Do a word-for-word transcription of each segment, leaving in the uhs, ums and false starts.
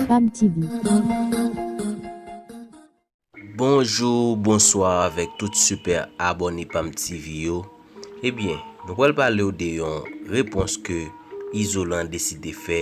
Pam T V. Bonjou, bonswa avèk tout sipè abòne Pam T V yo. Ebyen, nou pral pale w de yon repons ke Izolan deside fè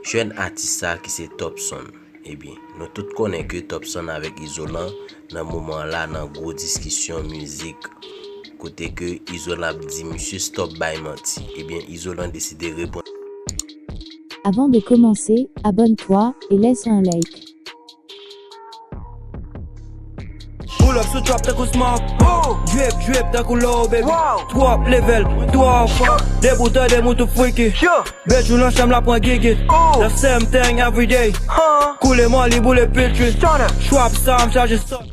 jèn atis sa ki se Topson. Ebyen, nou tout konnen ke Topson avèk Izolan nan moman la nan gwo diskisyon mizik. Kote ke Izolan ap di misye stop bay manti. Ebyen, Izolan deside reponn. Avant de commencer, abonne-toi et laisse un like. Pull up sou trap tankou smoke. Oh! Drip, drip tankou low, baby. Wow! Twòp level, twòp fò. De bout an de mout ou freaky. Yeah! Bèt ou nan chanm la pran gigit. Oh! The same thing every day. Huh? Koule mòli boule piltri. Stunner. Trap sa m chaje stock.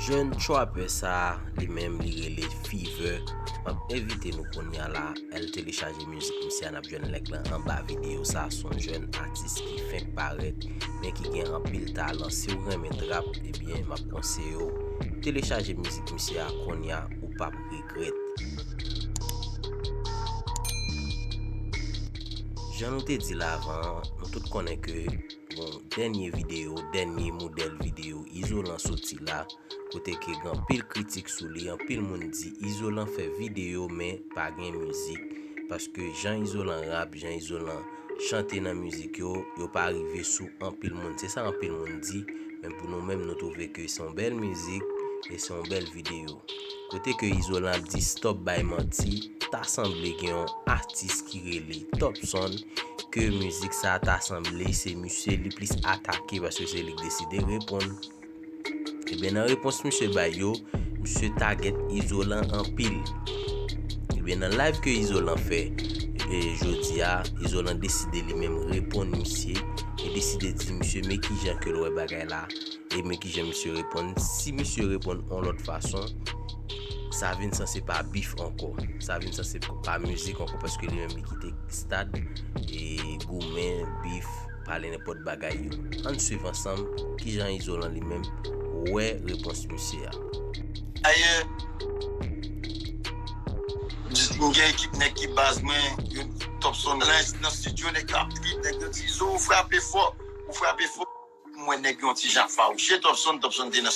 Jèn trapper sa, li menm li rele Fever. M ap envite nou kounye a la al telechaje mizik misye a, n ap jwenn link lan anba videyo sa. Se yon jèn atis ki fenk parèt, men ki gen anpil talan. Si w renmen trap, ebyen, m ap konseye w telechaje mizik misye a kounye a, ou p ap regrèt. Jan nou te di l avan, nou tout konnen ke, bon, dènye videyo, dènye modèl videyo Izolan soti la, kote ke gen anpil kritik sou li, anpil moun di Izolan fè videyo, men pa gen mizik. Paske jan Izolan rap, jan Izolan chante nan mizik yo, yo pa rive sou anpil moun. Se sa anpil moun di, men pou nou menm, nou twouve ke se yon bèl mizik e se yon bèl videyo. Kote ke Izolan ap di stop bay manti, ta sanble gen yon atis ki rele Topson, ke mizik sa ta sanble se misye li plis atake paske se li k deside reponn. Ebyen, nan repons misye bay yo, misye tagèt Izolan anpil. Ebyen, nan live ke Izolan fè, e, jodi a, Izolan deside li menm reponn misye, e deside di misye, men kijan ke l wè bagay la, e men kijan misye reponn. Si misye reponn yon lòt fason, sa vin sanse pa bif ankò. Sa vin sanse pa mizik ankò, paske li menm li kite stad, e, goumen, bif, pale nenpòt bagay yo. Ann swiv ansanm kijan Izolan li menm wè repons misye a. Dayè, m gen ekip nèg ki baz mwen, yo Topson nan, nan estidyo, nèg yo ap trip, nèg yo di, "Izo, ou frape fò, ou frape fò." M wè nèg yo yon ti jan fawouche Topson, Topson te nan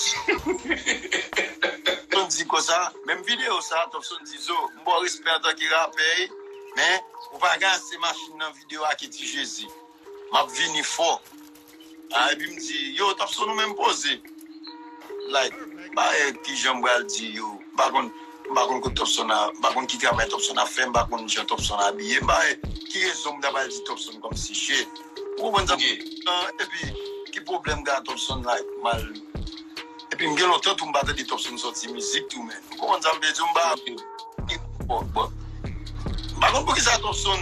Topson di konsa, menm videyo sa, Topson di, "Zo, m ba w respè antanke rapè, men ou pa gen ase machin nan videyo a ke Ti Jezi." M ap vini fò. A, epi m di, "Yo, Topson, ou menm poze." Like, m pa wè kijan m pral di yo. M pa konn, m pa konn kot Topson a, m pa konn ki travay Topson ap fè, m pa konn jan Topson abiye, m pa wè ki rezon m ta pral di Topson kòmsi shit. Ou konprann sa? Ok. Epi, ki pwoblèm m gen ak Topson, like, m al Epi m gen lontan tou m pa tande Topson sòti mizik tou, men. Ou konprann sa m vle di w, m pa. Ok. Bon, bon. M pa konn poukisa Topson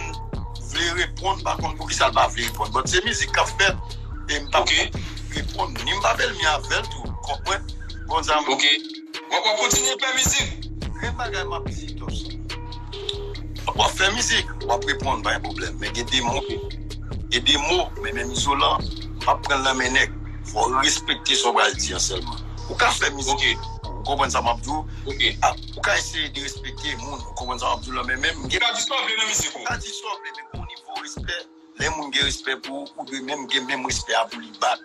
vle reponn, m pa konn poukisa l pa vle reponn. But se mizik k ap fèt, e m pa reponn. Ni m pa bèl mi avè l tou, konprann? Bon, sa m. Ok. W ap, w ap kontinye fè mizik. Gen bagay m ap di, Topson. W ap fè mizik, w ap reponn, pa gen pwoblèm. Men gen de mo, gen de mo, men menm Izolan, m ap pran l nan men nèg. Fò w respekte sa w pral di an sèlman. Ou ka fè mizik, ok, ou konprann sa m ap di w? Ok. A, ou ka eseye derespekte moun, ou konprann sa m ap di w la, men menm gen. Ou ka di sa w vle nan mizik ou. Ou ka di sa w vle, men gon nivo respè. Lè moun gen respè pou ou, ou dwe menm gen menm respè a pou li back.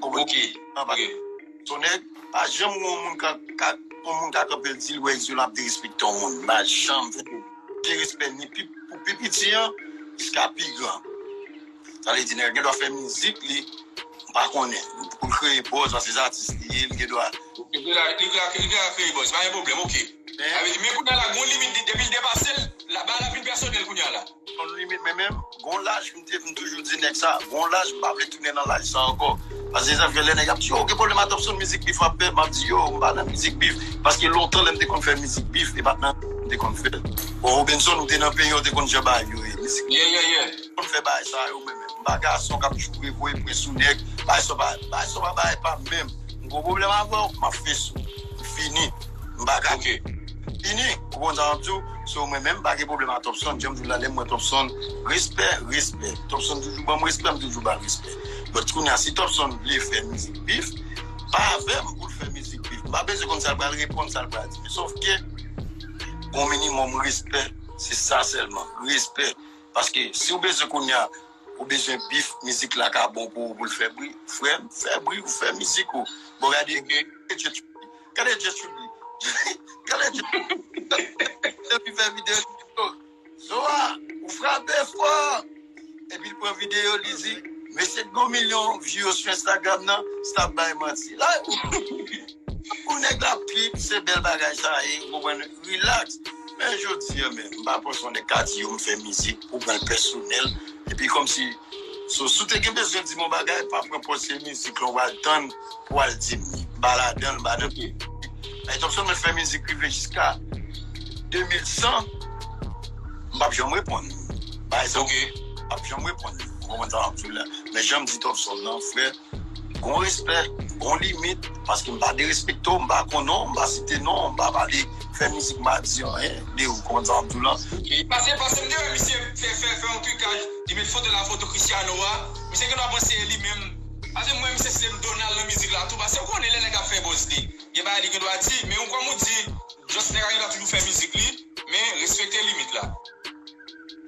Ou konprann? Ok. An pa. Ok. Son nèg, pa janm wè yon moun ka, ka, yon moun ka kanpe l di l wè Izolan ap derespekte yon moun. M pa janm fè. Gen respè ni pi, pou pi piti an, jiska pi gran. Sa vle di nèg gen dwa fè mizik li, m pa konnen, pou l kreye buzz, paske se atis li ye, li gen dwa. Li gen dwa, li gen dwa, li gen dwa kreye buzz, pa gen pwoblèm, ok. Men. Sa vle di, men kounye a la, gon limit, depi l depase l, la, bagay la vin pèsonèl kounye a la. Yon limit, men menm, gon laj, m te, m toujou di nèg sa, gon laj, m pa vle tounen nan laj sa ankò. Paske sa fè lè nèg ap di, "Yo, gen pwoblèm ak Topson, mizik bif w ap fè?" M ap di, "Yo, m pa nan mizik bif." Paske lontan lè m te konn fè mizik bif, e pa t nan m te konn fè l. Bon, Robenson, ou te nan peyi, ou te konn jan bagay yo ye. Mizik. Yeah, yeah, yeah. Konn fè bagay sa yo, men menm. M pa gason k ap joure, voye pwen sou nèg. Bagay sa pa, bagay sa pa bagay pa m menm. M gon pwoblèm avè w, m ap fes ou. M fini. M pa ka. Ok. Fini. Ou konn sa m ap di w? So, mwen menm, m pa gen pwoblèm ak Topson. Jan m di w la, lè m wè Topson, respè, respè. Topson toujou ban m respè, m toujou ba l respè. But kounye a, si Topson vle fè mizik bif, pa avè m pou l fè mizik bif. M pa bezwen konn sa l pral reponn, sa l pral di. Men sòf ke, gon minimòm respè, se sa sèlman. Respè. Paske si w bezwen kounye a, Ou bezwen bif, mizik la ka bon pou ou, pou l fè bri. Frè m, fè bri, ou fè mizik ou. Bon, gade, gade Jay Chou li. Gade Jay Chou li. Gade Jay Chou li. Epi fè videyo li di, "Zoa, ou frape fò." Epi l pran videyo, li di, "Mesye, gon milyon view sou Instagram nan, stop bay manti." La, pou nèg la pip, se bèl bagay sa ye, ou konprann? Relax. Men jodi a menm, m pa panse yon nèg ka di yo m fè mizik, ou pran l pèsonèl. Epi kòmsi, so, si w te gen bezwen di m yon bagay, pa pran pòz se mizik lan w al tann pou w al di m li. M pa ladan l, m pa nan. Ay, Topson mwen fè mizik rive jiska de mil san, m p ap janm reponn. Bay sa, m p ap janm reponn. Ou konprann sa m ap di w la? Men jan m di Topson nan, frè, gon respè, gon limit, paske m pa derespekte w, m pa konnen w, m pa site non, m pa pale, fè mizik, m pa di anyen de ou, konprann sa m ap di w lan? Pase, pase m te wè misye fè, fè, fè yon trikaj, li met foto la, foto Cristiano a, misye gen dwa panse e li menm. Pase m wè misye site m Donald nan mizik la tou, pase ou konnen lè nèg ap fè buzz li, gen bagay li gen dwa di, men ou kòm ou di, just nèg la gen dwa toujou fè mizik li, men respekte limit la.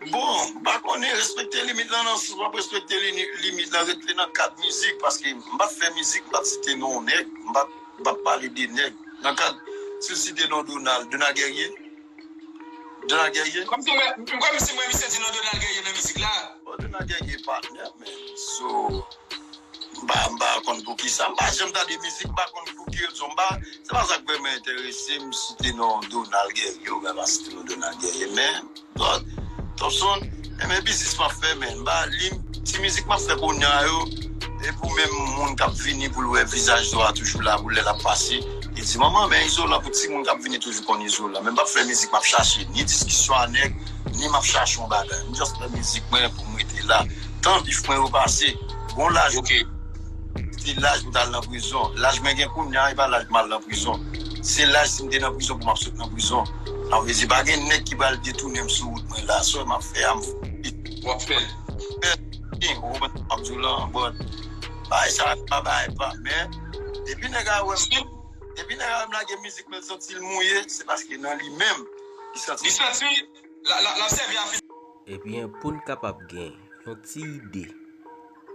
Bon, m pa konnen, respekte limit lan nan sans w ap respekte li, limit lan, rete nan kad mizik, paske m p ap fè mizik, m p ap site non nèg, m p ap, m p ap pale de nèg. Nan kad, si l site non Donald, Donald Guerrier? Donald Guerrier? Kòmsi mwen, kòmsi mwen, misye di non Donald Guerrier nan mizik la. Bon, Donald Guerrier patnè, men, so, M pa, m pa konn poukisa. M pa janm tande mizik, m pa konn pou ki rezon. M pa, se pa sa k vrèman enterese m, site non Donald Guerrier, oubyen pa site non Donald Guerrier. Men, lòt, Topson, enben biznis m ap fè, men. M pa, li, ti mizik m ap fè kounye a yo, e pou menm moun k ap vini pou l wè vizaj Zoa toujou la, pou lè l ap pase, li di, "Manman, men Izolan," pou timoun k ap vini toujou konn Izolan. Men m p ap fè mizik, m ap chache ni diskisyon a nèg, ni m ap chache yon bagay. M just fè mizik mwen pou m rete la. Tan bif mwen yo pase. Gon laj. Ok. Se laj pou t al nan prizon. Laj mwen gen kounye a, e pa laj m al nan prizon. Se laj si m te nan prizon pou m ap sot nan prizon. Sa vle di, pa gen nèg ki pral detounen m sou wout mwen la. Sa m ap fè a, m. W ap fè l. Ou konprann sa m ap di w lan, but bagay sa pa bagay pa. Men, depi nèg la wè m, depi nèg la wè m lage mizik mwen, l santi l mouye, se paske nan li menm, li santi. Li santi, l ap, l ap, l ap sèvi a fi. Ebyen, pou n kapab gen yon ti ide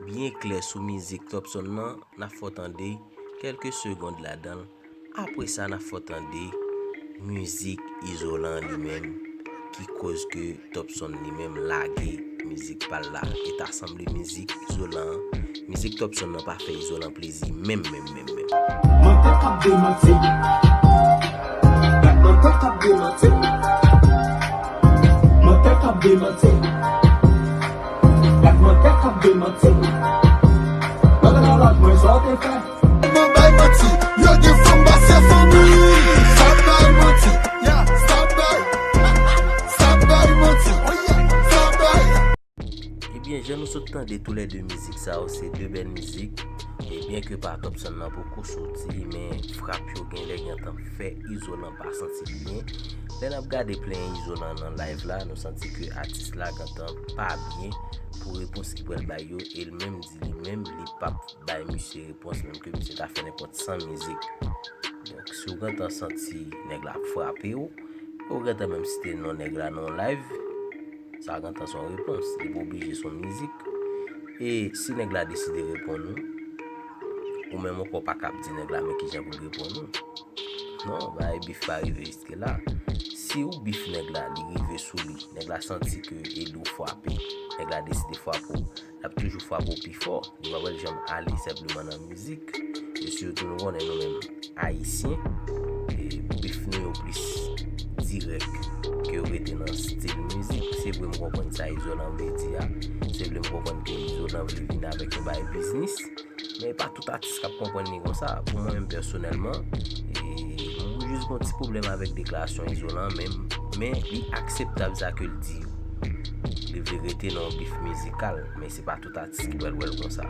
byen klè sou mizik Topson nan, n ap fè w tande kèlke segond ladan l. Apre sa, n ap fè w tande mizik Izolan an li menm, ki koz ke Topson li menm lage mizik pa l la. E ta sanble mizik Izolan an, mizik Topson nan pa fè Izolan plezi menm, menm, menm, menm. Mantè k ap demanti. Gad mantè k ap demanti. Mantè k ap demanti. Gad mantè k ap demanti. Lòt nan lòt mwen sa w te fè. Mwen bay manti. Yo gen fanm pase fanmi. Stop bay manti. Yeah, stop bay. Stop bay manti. Oh yeah, stop bay. Ebyen, jan nou sot tande toulède mizik sa yo, se de bèl mizik. E byen ke pa Topson nan poko soti, men frap yo genlè gentan fè Izolan pa santi l byen. Lè n ap gade plenyen Izolan nan live la, nou santi ke atis la gentan pa byen pou repons li pral bay yo, e l menm di li menm li p ap bay misye repons, menm ke misye ta fè nenpòt san mizik. Donk, si w gentan santi nèg la ap frape w, e w gentan menm site non nèg la nan yon live, sa gentan se yon repons, li pa oblije se yon mizik. E si nèg la deside reponn ou, ou menm ankò pa kab di nèg la men kijan pou l reponn ou. Non, bagay bif pa rive jiske la. Si ou bif nèg la, li rive sou li, nèg la santi ke e li w frape, nèg la deside frape w, l ap toujou frape w pi fò. Li pa pral janm ale senpleman nan mizik. E sitou nou konnen nou menm Ayisyen, e bif nou yo plis dirèk ke yo rete nan stil mizik. Se vre m konprann sa Izolan vle di a. Se vre m konprann ke Izolan vle vin avèk yon bagay biznis. Men pa tout atis k ap konprann li konsa. Pou mwen menm pèsonèlman, e, m jis gen yon ti pwoblèm avèk deklarasyon Izolan menm. Men li akseptab sa ke l di yo. Li vle rete nan yon bif mizikal, men se pa tout atis ki pral wè l konsa.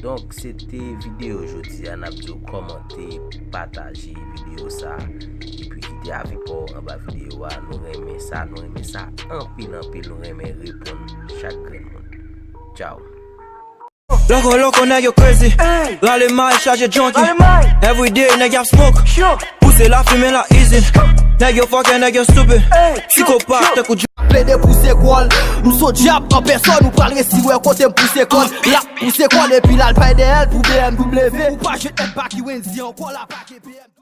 Donk, se te videyo jodi a, n ap di w kòmante, pataje videyo sa, epi kite avi pa w anba videyo a. Nou renmen sa, nou renmen sa anpil, anpil, nou renmen reponn chak grenn moun. Tchao. Loko, loko, nèg yo crazy. Rale may, chaje junkie. Everyday, nèg y ap smoke. Pouse lafimen la easy. Nèg yo fucking, nèg yo stupid. Sikopat, tankou plede pouse kò l. M s on dyab an pèsòn, ou pral resi wè kote m pouse kò l. L ap pouse kò l epi l al bay dèyè l pou B M W. Ou pa jwenn èd pa ki Wendy ankò, l ap pake B M W.